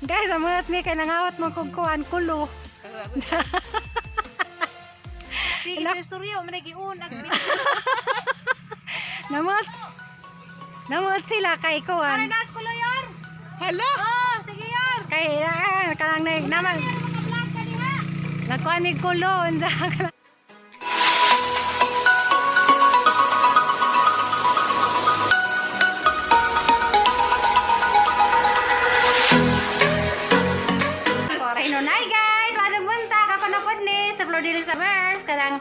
Guys, amulat ni kay nangawat mo kog kuan kulo. Sige, sa istorya, man giun ag Namot. Namot sila kay kuan. Nas kulo yor. Hala! Oh, sige yor. Kay kanang na naman Mga vlog ka diha. nagkuan mig kulo unsa. Koray no nay guys, masog buntag ako na pod ni sa Flor de Lis Verse kanang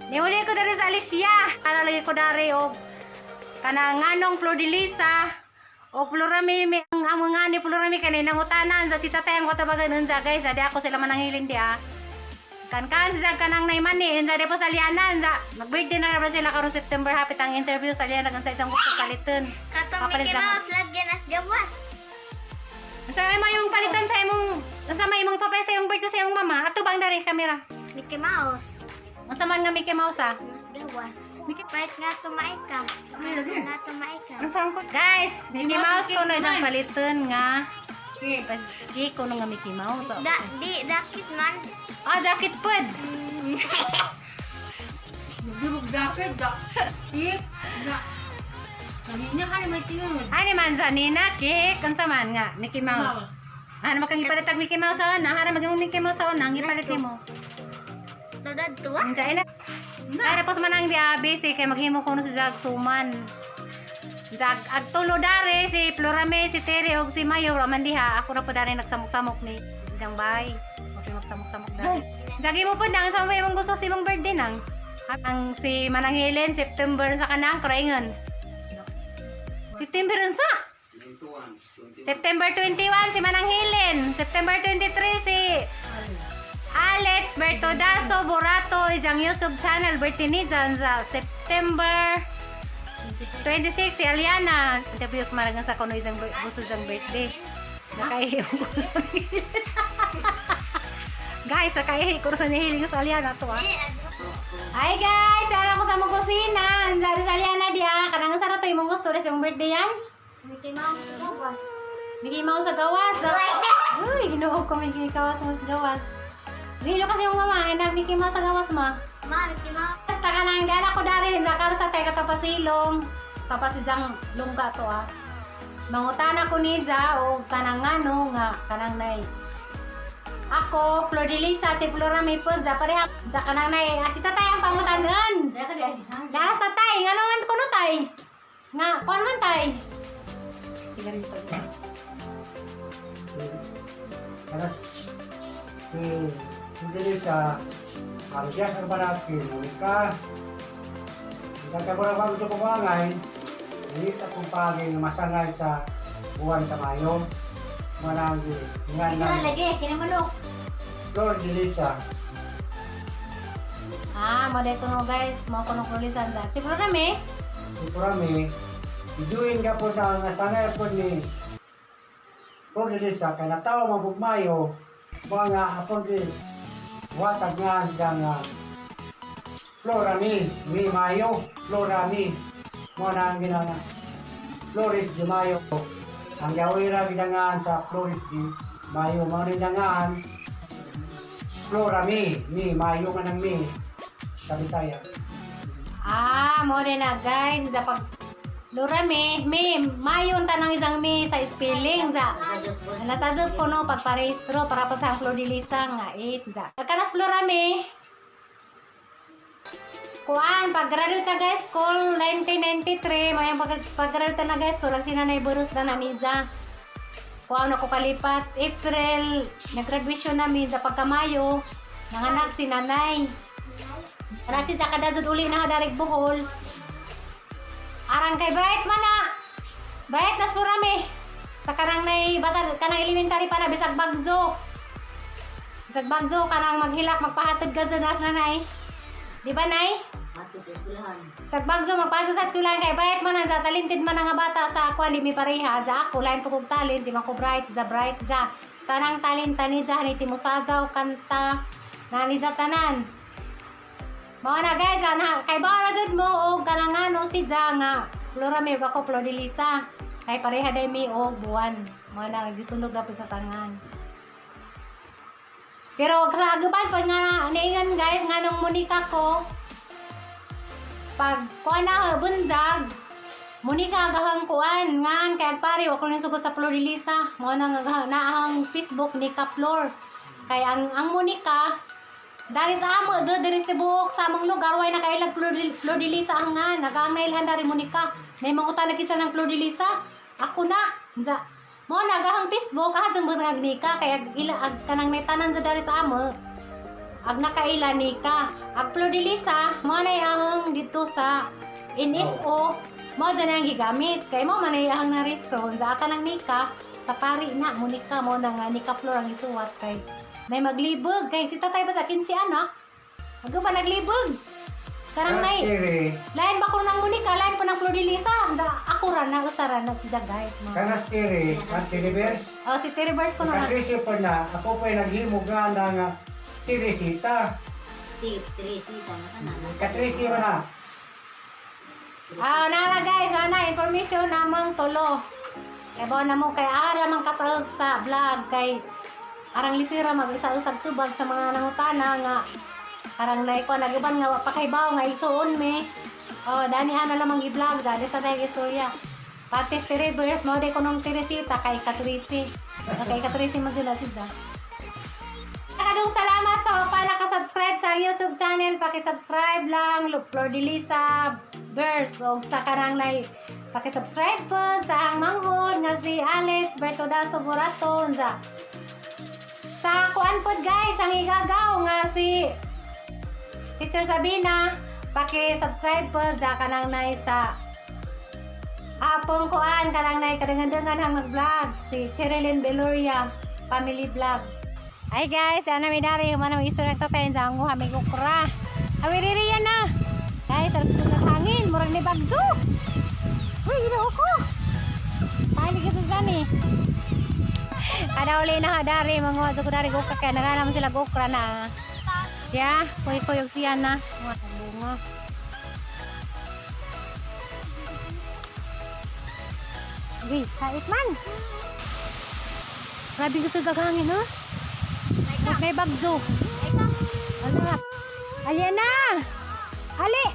niuli ko diri sa Alicia. Kana lagi ko dari og kanang nganong Flor de Lisa o Florami mi ang among nga ni Florami kanay nangutanan sa si tatay ang katabagan unsa guys, adi ako sila manangilin di ah. Kan kan sa kanang nay mani unsa di po sa Liana unsa mag-birthday na ra ba sila karon September hapit ang interview sa Liana unsa isang gusto paliton. Katong Papalit Mickey sa- Mouse lagyan as gawas. Unsa may imong palitan sa imong unsa may imong papel sa imong birthday sa imong mama? Ato bang dari kamera? Mickey Mouse. Unsa man nga Mickey Mouse ah? Mas gawas. Pahit nga tumae ka. Pahit nga tumae ka. Ang saan ko? Guys, Mickey Mouse ko na isang paliton nga. Di ko nga Mickey Mouse. Oh. Da, di, dakit man. Ah, jacket pod. Nagdibog jacket, da. Ik, da. Kanina ka naman tingin. Ani man sa nina cake unsa man nga Mickey Mouse. Ano makang ipalit ang Mickey Mouse on? Nahara maging Mickey Mouse on, nang ipalit nimo. Tudad tuwa. Unsa ina? Tapos man ang dia busy kay maghimo ko no si Jag Suman. Jag agtulo dare si Florame, si Terry og si Mayo ra man diha. Ako ra po dare nagsamok-samok ni isang bay. Okay magsamok-samok dare. Jag imo po nang sa imong gusto sa imong birthday nang. Ang si Manang Helen September sa kanang kuraingon. September unsa? September 21 si Manang Helen. September 23 si Alex Bertodaso Borato ijang YouTube channel birthday ni dyan sa September 26 si Aliana. Interview sa maragang sa kuno isang gusto isang birthday. Nakaihi ang gusto ni Guys, nakaihi ko sa nihiling sa Aliana to ah. Hi guys! Ara ko sa mong kusina. Ang sari sa Aliana diya. Kanang sa to imong gusto rin sa imong birthday yan. Mickey Mouse gawas. Mickey Mouse sa gawas. Uy, ginoo ko Mickey Mouse sa gawas. Nilo kasi yung mama, nag Mickey Mouse sa gawas mo. Ma, Mickey Mouse. Basta ka nang gana ko dari sa karo sa teka tapasilong. Tapas isang lungga to ah. Mangutana ko ni Ja o kanang ano nga kanang nay. Ako, Flor de Lisa, si Flora may po, Ja pareha. Ja kanang nay, ah, si tatay ang pangutanan. Laras tatay, nga naman kuno tay. Nga, kuan man tay. Sige rin pa. Tapos, si Indonesia, ang Diyas ang balaki, ka, nagkakaroon ako sa pagwangay, hindi akong paging masangay sa buwan sa Mayo. Marami, nga Isa ng lagi, kinamanok. Flor de Lisa. Ah, mo ko no guys, mo ko no kulisan da. Si Flora may, Si Kurami, ijuin ka po sa nasangay po ni Flor de Lisa, kaya natawa mabugmayo, mga apong di watag nga siya nga Flora mi, mi Mayo, Flora mi. Mo na ang ginanga. Flores de Mayo. Ang gawira ginangaan sa Flores de Mayo. Mo rin ginangaan Flora mi, mi Mayo man ang mi sa Bisaya. Ah, mo rin na guys, sa pag Lura me, me, mayon tanang isang me sa spelling sa. Nasadot ko no pagparehistro para pa sa Flor de Lisa nga is sa. Pagkanas Flora me. Kuan, pag-graduate na guys, school 1993, mayang pag-graduate na guys, school, ang sinanay burus na naniza. Kuan ako kalipat, April, nag-graduation namin sa pagkamayo, nanganak si nanay. Rasi sa kadadod uli na hadarig Bohol. Arang kay Bright man na. Bright nas purami. Sa kanang nay bata kanang elementary pa na bisag bagzo. Bisag bagzo kanang maghilak magpahatod ka sa nas nanay. Di ba nay? Bisag bagzo magpahatod sa eskwelahan kay Bright man ang sa talented man ang nga bata sa ako di mi pareha sa ako lain po kog talent di man ko bright sa bright sa tanang talent tani sa ni timusazaw kanta nani sa tanan. Mao na guys, ana kay bawa na jud mo og kanang ano si Ja nga. Flora may ako Flor de Lisa. Kay pareha day mi og buwan. Mga na gisunog na po sa sangan. Pero sa aguban pag nga niingan guys nga nung Monica ko pag kuan na bunzag Monica agahang kuan ngan kay agpare wa ko nin sugod sa Flor de Lisa mo na nga na ang Facebook ni Flor kay ang Monica dari sa amo do diri sa buok sa among lugar way nakailag Flor de Lisa ang nga nagaang nailhan dari Monica may mangutan na kisa ng Flor de Lisa ako na nja mo na agahang Facebook ah jung bangag nika kay ag ila ag kanang may tanan sa dari sa amo ag nakaila nika ag Flor de Lisa mo na ahang dito sa NSO mo dyan ang gigamit kay mo man ay ahang naresto unsa ka nang nika sa pari na Monica mo na nga nika Flor ang isuwat kay may maglibog kay si tatay ba sa 15 ano Ago ba naglibog karang nay Kiri, lain ba ko ng Monica lain po ng Flor de Lisa da, ako ra na usara na sila guys mo kanas kiri, ang Tilibers. Oh, si Terry Bars ko na Katrisi po na, ako po'y naghimo nga ng Tirisita. Katrisi mo na. Ah, nara guys, ana information namang tulo. Kay ba na mo kay ara man kasaog sa vlog kay arang lisira mag-isa-usag tubag sa mga nangutana nga arang naiko nagiban nga wa pa kay bawo nga isuon me. Oh, dani ana lamang i-vlog dali sa dayag istorya. Pati si Rivers mo di ko nung Teresita kay Katrisi. Kay Katrisi man sila sila. Nakadung salamat sa pa naka-subscribe sa YouTube channel. Paki-subscribe lang Flor de Lisa Verse og sa kanang nay paki-subscribe po sa ang manghod nga si Alex Bertodaso Buraton sa kuan pod guys ang igagaw nga si Teacher Sabina paki-subscribe po sa kanang nay sa apong kuan kanang nay kadangan-dangan ang mag-vlog si Cherilyn Beloria Family Vlog. Hi guys, ana mi dari humana ang istorya tatay sa ang may ukra. Awi riri yan na. Guys, sarap sa hangin, murag ni bagzo. Uy, ginoo ko. Pali ka sa ni. Kada uli na dari mga ko dari gokra kay nagana man sila gokra na. Ya, kuy-kuyog siya na. Mga bunga. Uy, kait man. Grabe ka sa gagangin, ha? May bagzo. Ala. Ayan na! Ali!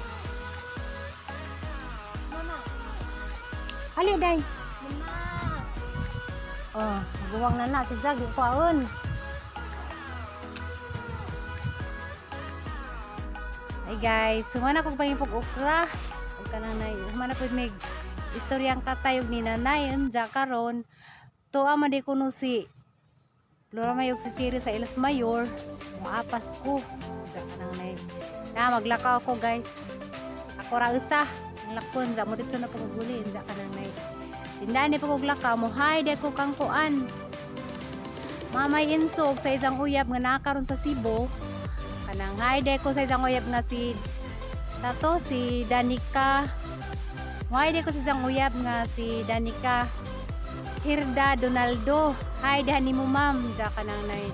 Ali, day. Oh, guwang na na si Zag, kuwaon. Ay guys, humana kog pangipog okra. Ug kanang nay, humana pud mig istoryang tatay ug ni nanay unja karon. Tuwa man di kuno si Flora Mayog si Siri sa Ilas Mayor. Muapas ko. Unja kanang nay. Na maglakaw ako guys. Ako ra usa. Ang lakon za mo dito na paguguli unja kanang nay. Tindahan ni pag lakaw mo hi de ko kang kuan. Mamay insog sa isang uyab nga nakaron sa Cebu. Kanang hi de ko sa isang uyab nga si Tato si Danica. Hi de ko sa isang uyab nga si Danica Hirda Donaldo. Hi dehan nimo ma'am. Diya ka nang nay.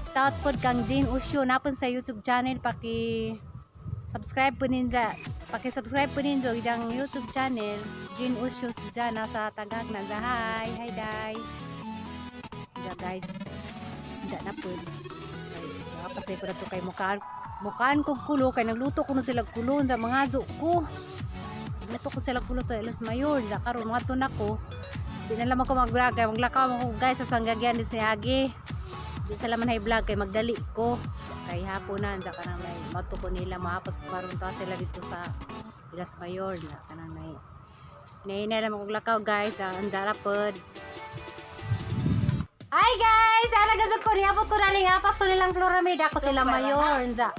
Stout pod kang Jane Usyo napon sa YouTube channel paki subscribe po ninja. Paki subscribe po ninyo ijang YouTube channel Jane Usyo siya nasa Tagag na hi hi day. Diya guys. Diya na po. Ay, ko na to kay mukaan. Mukaan kog kulo kay nagluto ko no sila kulo sa mga azo ko. Nagluto ko sila kulo to alas mayor. Diya karon mga na ko. Di na lang ako mag-vlog kay maglakaw ako guys sa sanggagyan ni Agi. Di sa laman hay vlog kay magdali ko. Kay hapon na diya ka nang may mato ko nila mahapos ko karon ta sila dito sa Ilas Mayor na kanang may Nainay lang ako lakaw guys, ang dara pod. Hi guys! Ana gazot ko niabot ko na ning apas ko nilang Floramid ako sila mayor unsa.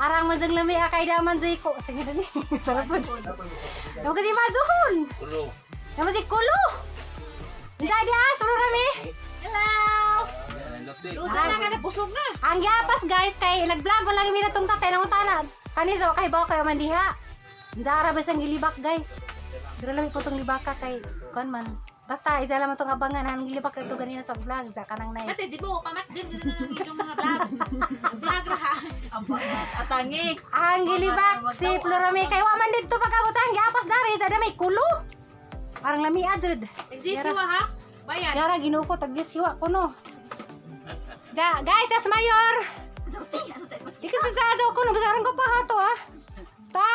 Arang mo jang lami akay daman jay ko. Sige dani. Sarap pod. Damo kasi mazuhon. Kulo. Damo si kulo. Unsa di as Floramid? Hello! Luto na ka na, busog na. Ang giapas guys kay nag-vlog wala mi na tong tatay nang utana. Kani sa kay bawo kayo man diha. Unsa ra ba sang gilibak guys? Dira lang ko tong libaka kay kon man. Basta isa lang tong abangan ang gilibak ito ganina sa vlog sa kanang nay. Ate, di ba, pamat din, gano'n na lang inyong mga vlog. Vlog ra ha. Atangi. Ang gilibak si Florame kay wa man didto pag-abot ang giapas dari sa may kulo. Parang lami adjud. Nagjisiwa ha? Bayad. Yara Ginoo ko tagis hiwa ko no. Ja, guys, as mayor. Di ka sa daw ko no basaran ko pa hato ah. Ta.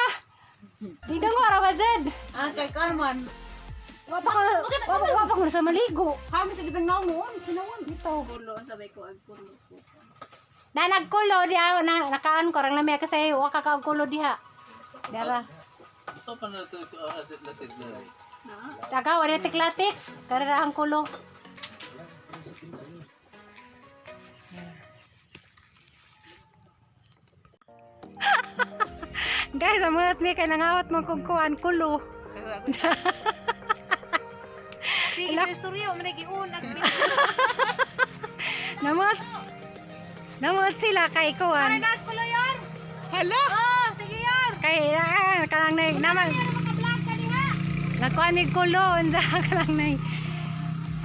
Di nga ra ba zed? Ah, kay Carmen. Wa pa ko sa maligo. Kami sa gitang naungon, sinawon. Dito. Kulo, sabay ko, ag kulo ko. Na nagkulo diha na nakaan ko rang lami kasi wa ka kaog kulo diha. Dara. Ito pa na ito latig na. Taga wa tiklatik karera ang kulo. Guys, amunat mi kay nangawat mo kog kuan kulo. Sige, sa istorya, umanay giun. Namot. Namot sila kay kuan. Nas kulo yor! Hala! Oh, sige yor! Kay kanang nay naman Maka-vlog ka diha! Nakuha ni kulo unsa kanang nay.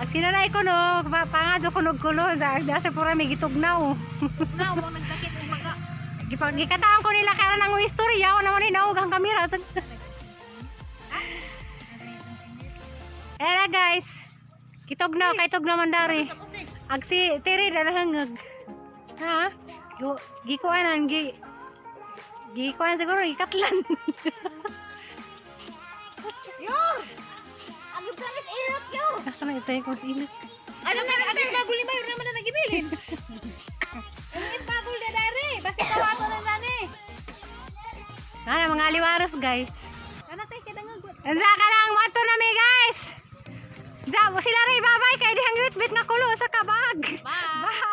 Ag sinanay ko no, pangadyo ko nog kulo unsa sa pura may gitugnaw. Na, mo nagsakit og maga. Gikataan ko nila kaya nang istorya, ako naman inaog ang kamera. Era guys, kitugnaw, kay tugnaw man dari. Ag si Terry dalahangag. Ha? Gikuanan gikuan siguro gikatlan. Ang planet ilot yor! Asa na ito yung si ilot? Ano na, agad bagol ni Mayor naman na nagibilin. Ang bagol na dari! Basta tawato na nani! Nana mga aliwaros guys. Ano tayo kadangag? Ansa ka lang, wato na mi guys. Diya, sila rin, bye-bye. Kay dihang bit nga kulo sa kabag. Bye! Bye!